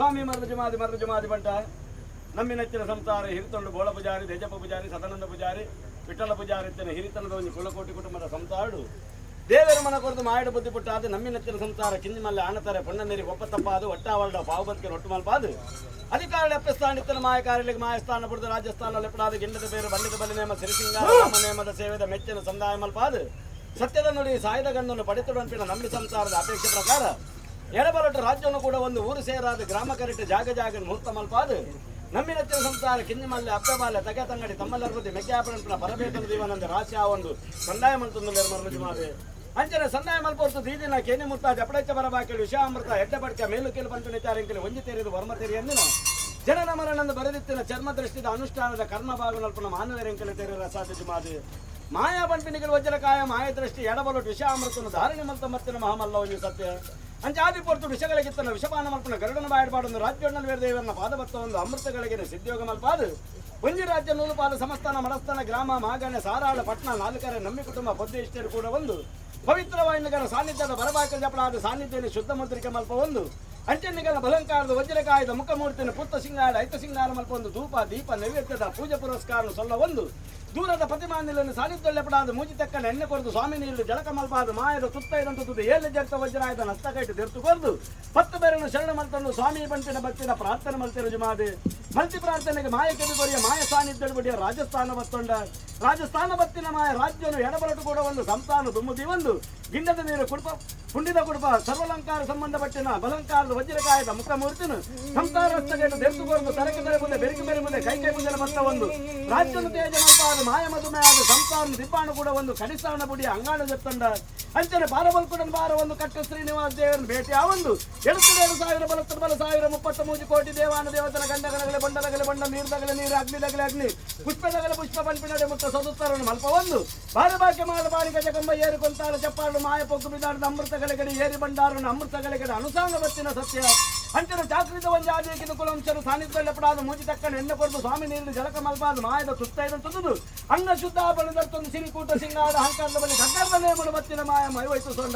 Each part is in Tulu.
ಸ್ವಾಮಿ ಮರ್ದ ಜುಮಾದಿ ಮರ್ದ ಜುಮಾದಿ ಬಂಟ ನಂಬಿ ನೆಚ್ಚಿನ ಸಂಸಾರ ಹಿರಿತೊಂಡು ಬೋಳ ಪೂಜಾರಿ, ದೇಜಪ್ಪ ಪೂಜಾರಿ, ಸದಾನಂದ ಪೂಜಾರಿ, ವಿಠಲ ಪೂಜಾರಿ ಇತ್ತಿನ ಹಿರಿತನದ ಒಂಜಿ ಕುಲಕೋಟಿ ಕುಟುಂಬದ ಸಂಸಾರಡು ದೇವರ ಮನ ಕೊರದು ಮಾಯಡ ಬುದ್ಧಿ ಪುಟ್ಟಾದು ನಮ್ಮಿ ನೆಚ್ಚಿನ ಸಂಸಾರ ಕಿಂಜಿಮಲ್ಲೆ ಆಣತಾರೆ ಪೊಣ್ಣನೇರಿ ಒಪ್ಪ ತಪ್ಪಾದು ಒಟ್ಟಾವಲ್ಡ ಪಾವು ಬದುಕಿನ ಒಟ್ಟು ಮಲ್ಪಾದು ಅಧಿಕಾರ ಲೆಪ್ಪಸ್ಥಾನ ಇತ್ತನ ಮಾಯಕಾರಿಗಳಿಗೆ ಮಾಯಸ್ಥಾನ ಪುಡಿದು ರಾಜಸ್ಥಾನ ಲೆಪ್ಪಡಾದ ಗಿಂಡದ ಬೇರು ಬಲ್ಲಿದ ಬಲಿ ನೇಮ ಸಿರಿಸಿಂಗಾರ ರಾಮ ನೇಮದ ಸೇವೆದ ಮೆಚ್ಚಿನ ಸಂದಾಯ ಮಲ್ಪಾದು ಸತ್ಯದ ನುಡಿ ಸಾಯದ ಗಂಡನ್ನು ಪಡೆತುಡಂಪಿನ ನಂಬಿ ಸಂಸಾರದ ಅಪೇಕ್ಷೆ ಪ್ರಕಾರ ಎಡಬಲಟ ರಾಜ್ಯವನ್ನು ಕೂಡ ಒಂದು ಊರು ಸೇರಾದ ಗ್ರಾಮ ಕರಿಟ ಜಾಗ ಜಾಗ ಮುಹೂರ್ತ ಮಲ್ಪಾದು ನಂಬಿನ ಸಂಸಾರ ಕಿಂಜಿಮಲ್ಲೆ ಅಪ್ಪಬಾಲೆ ತಗೆ ತಂಗಡಿ ತಮ್ಮಲ್ಲರ್ಬುದ್ದಿ ಮೆಗ್ಯಾಪಣಂಪಿನ ಪರಬೇತನ ದೀವನಂದ ರಾಶಿ ಆ ಒಂದು ಸಂದಾಯ ಮಂತಂದು ಮರಳು ಮಾದೆ ಅಂಚನೆ ಸಂದಾಯ ಮಲ್ಪೊರ್ತು ದೀದಿನ ಕೇನಿ ಮುತ್ತ ಜಪಡೆಚ್ಚ ಬರಬಾಕಿ ವಿಷಾಮೃತ ಎಡ್ಡ ಬಡ್ಕ ಮೇಲು ಕೇಳು ಪಂಚನಿಚಾರಿಂಕಲಿ ಒಂಜಿ ತೇರಿದು ವರ್ಮ ತೆರಿಯಂದಿನ ಜನನ ಮರಣಂದು ಬರೆದಿತ್ತಿನ ಚರ್ಮ ದೃಷ್ಟಿದ ಅನುಷ್ಠಾನದ ಕರ್ಮ ಭಾಗನಲ್ಪನ ಮಾನವರೆಂಕಲ ತೆರೆ ರಸಾದ ಜುಮಾದೆ ಮಾಯಾ ಬಂಪಿನಿಗಳು ವಜ್ರಕಾಯ ಮಾಯ ದೃಷ್ಟಿ ಎಡಬಲು ವಿಷಾಮೃತನು ಧಾರಣೆ ಮಲ್ತ ಮತ್ತಿನ ಮಹಾಮಲ್ಲವನಿ ಸತ್ಯ ಅಂಚಾದಿ ಪೊರ್ತು ವಿಷಗಳಿಗಿತ್ತನ ವಿಷಪಾನ ಮಲ್ಪನ ಗರುಡನ ಬಾಯಡ್ಪಾಡೊಂದು ರಾಜ್ಯೋಣ್ಣನ ದೇವರನ್ನ ಪಾದಭಕ್ತ ಒಂದು ಅಮೃತಗಳಿಗೆ ಸಿದ್ಯೋಗ ಮಲ್ಪಾದು ಒಂಜಿ ರಾಜ್ಯ ನೂಲುಪಾದ ಸಮಸ್ಥಾನ ಮಡಸ್ಥಾನ ಗ್ರಾಮ ಮಾಗಣೆ ಸಾರಾಳ ಪಟ್ನ ನಾಲ್ಕರೆ ನಂಬಿ ಕುಟುಂಬ ಪೊದ್ದೆ ಇಷ್ಟರು ಕೂಡ ಒಂದು ಪವಿತ್ರವಾಯಿನಗರ ಸಾನ್ನಿಧ್ಯದ ಬರಬಾಕ ಜಪಳಾದ ಸಾನ್ನಿಧ್ಯ ಶುದ್ಧ ಮುದ್ರಿಕೆ ಮಲ್ಪ ಒಂದು ಅಂಚೆನ್ನಿಗಲ ಬಲಂಕಾರದ ವಜ್ರಕಾಯದ ಮುಖಮೂರ್ತಿನ ಪುತ್ತ ಸಿಂಗಾರ ಐತ ಸಿಂಗಾರ ಮಲ್ಪ ಒಂದು ಧೂಪ ದೀಪ ನೈವೇದ್ಯದ ಪೂಜೆ ಪುರಸ್ಕಾರ ಸೊಲ್ಲ ಒಂದು ದೂರದ ಪ್ರತಿಮಾನಿలను ಸಾನ್ನಿಧ್ಯದಲ್ಲೆಪಡಾದ ಮೂಜಿ ತಕ್ಕನ ಎಣ್ಣೆ ಕೊರದು ಸ್ವಾಮಿ ನೀರು ಜಳಕ ಮಲ್ಪಾದ ಮಾಯದ ತುತ್ತ ಇದಂತ ಏಳು ಜರ್ತ ವಜ್ರಾಯದ ನಸ್ತಕೈಟು ದೆರ್ತು ಕೊರ್ದು ಪತ್ತು ಬೇರನ್ನು ಶರಣ ಮಲ್ತನ್ನು ಸ್ವಾಮಿ ಬಂಟಿನ ಭಕ್ತಿನ ಪ್ರಾರ್ಥನೆ ಮಲ್ತಿರು ಜುಮಾದೆ ಮಲ್ತಿ ಪ್ರಾರ್ಥನೆಗೆ ಮಾಯ ಕೆಬಿ ಕೊರಿಯ ಮಾಯ ಸಾನ್ನಿಧ್ಯ ಬಡಿಯ ರಾಜಸ್ಥಾನ ಬತ್ತೊಂಡ ರಾಜಸ್ಥಾನ ಬತ್ತಿನ ಮಾಯ ರಾಜ್ಯನು ಎಡಬಲಟು ಕೂಡ ಒಂದು ಸಂತಾನ ದುಮ್ಮುದಿ ಒಂದು ಗಿಂಡದ ನೀರು ಕುಡುಪ ಪುಂಡಿದ ಕುಡುಪ ಸರ್ವಲಂಕಾರ ಸಂಬಂಧಪಟ್ಟಿನ ಬಲಂಕಾರದ ವಜ್ರಕಾಯದ ಮುಖಮೂರ್ತಿನು ಸಂಸಾರ ರಸ್ತಗೆಟ್ಟು ದೆರ್ತು ಕೊರದು ತರಕೆ ತರೆ ಮುಂದೆ ಬೆರಕು ಬೆರೆ ಮುಂದೆ ಕೈ ಕೈ ಮುಂದೆ ಬತ್ತ ಒಂದು ರಾಜ್ಯನು ತೇಜ ಮಲ್ಪಾದ ಮಾಯ ಮಧುಮಯ ಆದ ಸಂಸಾರ ದಿಬ್ಬಾಣು ಕೂಡ ಒಂದು ಕಡಿಸಾಣ ಬುಡಿಯ ಅಂಗಾಣ ಜತ್ತಂಡ ಅಂಚನೆ ಬಾರಬಲ್ಕುಡನ್ ಬಾರ ಒಂದು ಕಟ್ಟ ಶ್ರೀನಿವಾಸ ದೇವರನ್ನು ಭೇಟಿ ಆ ಒಂದು ಎಡುತ್ತೇಳು ಸಾವಿರ ಬಲತ್ತ ಬಲ ಸಾವಿರ ಮುಪ್ಪತ್ತ ಮೂಜಿ ಕೋಟಿ ದೇವಾನ ದೇವತನ ಗಂಡಗಣಗಲೆ ಬಂಡಲಗಲೆ ಬಂಡ ನೀರ್ದಗಲೆ ನೀರು ಅಗ್ನಿದಗಲೆ ಅಗ್ನಿ ಪುಷ್ಪದಗಲೆ ಪುಷ್ಪ ಪಂಪಿನಡೆ ಮುಟ್ಟ ಸದುತ್ತರನ್ನು ಮಲ್ಪ ಒಂದು ಬಾರಬಾಕೆ ಮಾಡ ಬಾರಿ ಗಜಕಂಬ ಏರು ಕೊಂತಾರ ಚಪ್ಪಾಡು ಮಾಯ ಪೊಗ್ಗು ಬಿದಾಡದ ಅಮೃತಗಳೆಗಡೆ ಏರಿ ಬಂಡಾರನ್ನು ಅಮೃತಗಳೆಗಡೆ ಅನುಸಾಂಗ ಬತ್ತಿನ ಸತ್ಯ ಅಂಚನ ಚಾಕ್ರಿದ ಒಂಜಿ ಆದೇಕಿನ ಕುಲಂಶರು ಸಾನ್ನಿಧ್ಯದಲ್ಲೆಪಡಾದ ಮೂಜಿ ತಕ್ಕನ ಎಣ್ಣೆ ಕೊರದು ಸ್ವಾಮಿ ನೀರು ಜಲಕ ಮಲ್ಪಾದ ಮಾಯದ ತುತ್ತೈದಂತುದು ಅಂಗ ಶುದ್ಧ ಬಳಿದರ್ತೊಂದು ಸಿರಿಕೂಟ ಸಿಂಗಾರ ಅಹಂಕಾರದ ಬಳಿ ಗಗ್ಗರ್ದ ನೇಮನು ಬತ್ತಿನ ಮಾಯ ಮೈವೈತು ಸೊಂಡ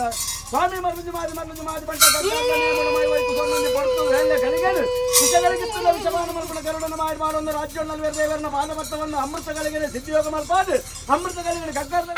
ಸ್ವಾಮಿ ಮರ್ಲುಜಿ ಮಾದಿ ಮರ್ಲುಜಿ ಮಾದಿ ಬಂಟ ಗಗ್ಗರ್ದ ನೇಮನು ಮೈವೈತು ಸೊಂಡೊಂದು ಪೊರ್ತು ಹೇಳ ಗಳಿಗೆನು ವಿಷಗಳಿಗಿತ್ತುಲ್ಲ ವಿಷಮಾನ ಮಲ್ಪನ ಗರುಡನ ಮಾಡಿ ಮಾಡೊಂದು ರಾಜ್ಯೋಣ್ಣಲ್ವೇರ ದೇವರನ್ನ ಪಾದಭಕ್ತವನ್ನು ಅಮೃತಗಳಿಗೆ ಸಿದ್ಧಿಯೋಗ ಮಲ್ಪಾದು ಅಮೃತಗಳಿಗೆ ಗಗ್ಗರ್ದ